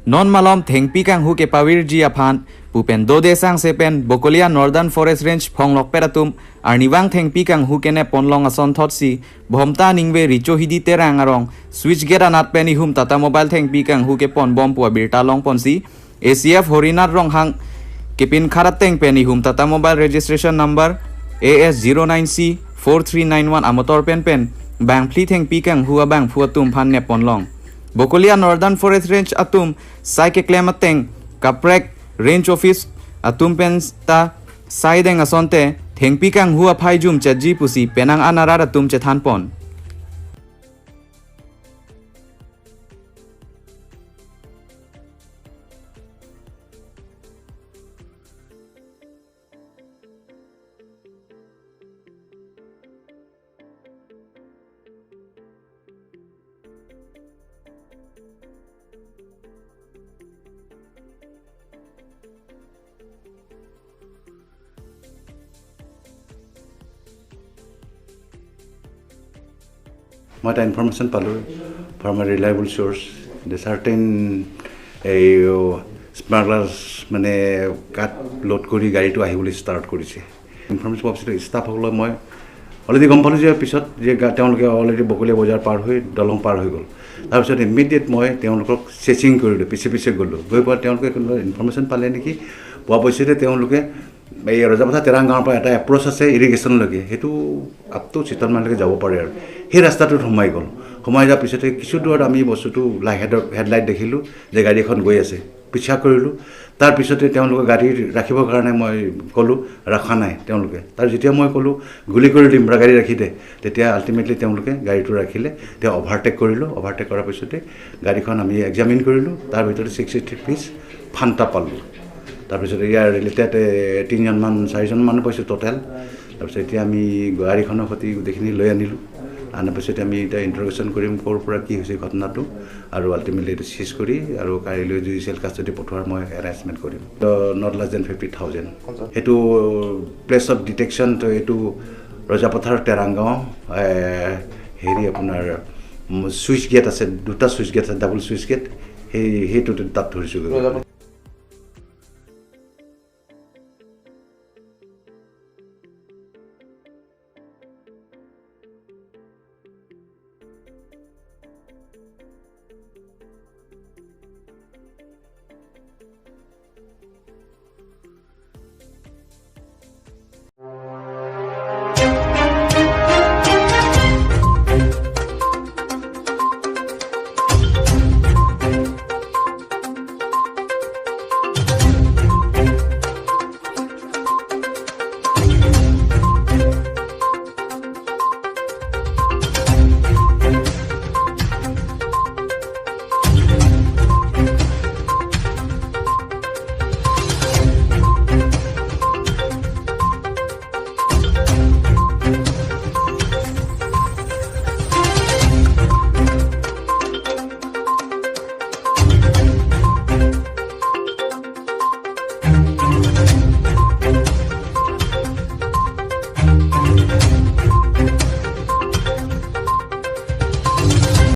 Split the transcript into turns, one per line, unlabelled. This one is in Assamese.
Non malom thengpi kang hu ke pawir ji aphan pupen dode sang sepen Bokolia Northern Forest Range phonglok peratum arniwang thengpi kang hu kene ponlong ason thotsi bhomta ningwe richo hidi terang arong switch gate anat peni hum Tata mobile thengpi kang hu ke pon bom pua birta long ponsi ACF Harinath rong hang kepin kharat teng peni hum Tata mobile registration number AS09C4391 amotor pen pen bang phli thengpi kang hu abang phuatum phan ne ponlong Bokolia Northern Forest Range atum sai ke klem ateng Kaprek Range Office atum pen ta sai deng asonte thengpi kang hu aphai jum chaji pusi penang anarar atum chethan pon.
মই এটা ইনফৰ্মেশ্যন পালোঁ from a reliable source যে চাৰ্টেইন এই স্মাগলাৰ্ছ মানে কাঠ লোড কৰি গাড়ীটো আহিবলৈ ষ্টাৰ্ট কৰিছে। ইনফৰ্মেশ্যন পোৱাৰ পিছত ষ্টাফসকলক মই অলৰেডি গম পালোঁ যে পিছত যে তেওঁলোকে অলৰেডি বকলীয়া বজাৰ পাৰ হৈ দলং পাৰ হৈ গ'ল। তাৰপিছত ইমিডিয়েট মই তেওঁলোকক চেচিং কৰিলোঁ, পিছে পিছে গ'লোঁ। গৈ পোৱা তেওঁলোকে কোনোবা ইনফৰ্মেশ্যন পালে নেকি, পোৱাৰ পিছতে তেওঁলোকে এই ৰজাপথাৰ তেৰাং গাঁৱৰ পৰা এটা এপ্ৰ'চ আছে ইৰিগেশ্যনলৈকে, সেইটো আপ টু চিতলমাৰীলৈকে যাব পাৰে আৰু সেই ৰাস্তাটোত সোমাই গ'ল। সোমাই যোৱাৰ পিছতে কিছু দূৰত আমি বস্তুটো হেডলাইট দেখিলোঁ যে গাড়ী এখন গৈ আছে, পিছা কৰিলোঁ। তাৰপিছতে তেওঁলোকে গাড়ী ৰাখিবৰ কাৰণে মই ক'লোঁ, ৰখা নাই তেওঁলোকে। তাৰ যেতিয়া মই ক'লোঁ গুলি কৰি দিম, গাড়ী ৰাখি দে, তেতিয়া আল্টিমেটলি তেওঁলোকে গাড়ীটো ৰাখিলে। তেওঁ অভাৰটেক কৰিলোঁ, অভাৰটেক কৰাৰ পিছতে গাড়ীখন আমি এক্সামিন কৰিলোঁ। তাৰ ভিতৰতে 63 পিচ ফাণ্টা পালোঁ। তাৰপিছত ইয়াৰ ৰিলেটেড তিনিজনমান চাৰিজনমান পাইছোঁ ট'টেল। তাৰপিছত এতিয়া আমি গাড়ীখনৰ সৈতে গোটেইখিনি লৈ আনিলোঁ। অনাৰ পিছতে আমি এতিয়া ইণ্টাৰগেশ্যন কৰিম ক'ৰ পৰা কি হৈছে ঘটনাটো, আৰু আল্টিমেটলি এইটো চিজ কৰি আৰু কাইলৈ জুডিচিয়েল কাষ্টডি পঠোৱাৰ মই এৰেঞ্জমেণ্ট কৰিম। Not less then 50,000। সেইটো প্লেচ অফ ডিটেকশ্যনটো এইটো ৰজাপথাৰ তেৰাংগাঁও, হেৰি আপোনাৰ চুইচ গেট আছে, দুটা চুইচ গেট আছে, ডাবল চুইচ গেট, সেইটোতে তাত ধৰিছোঁ।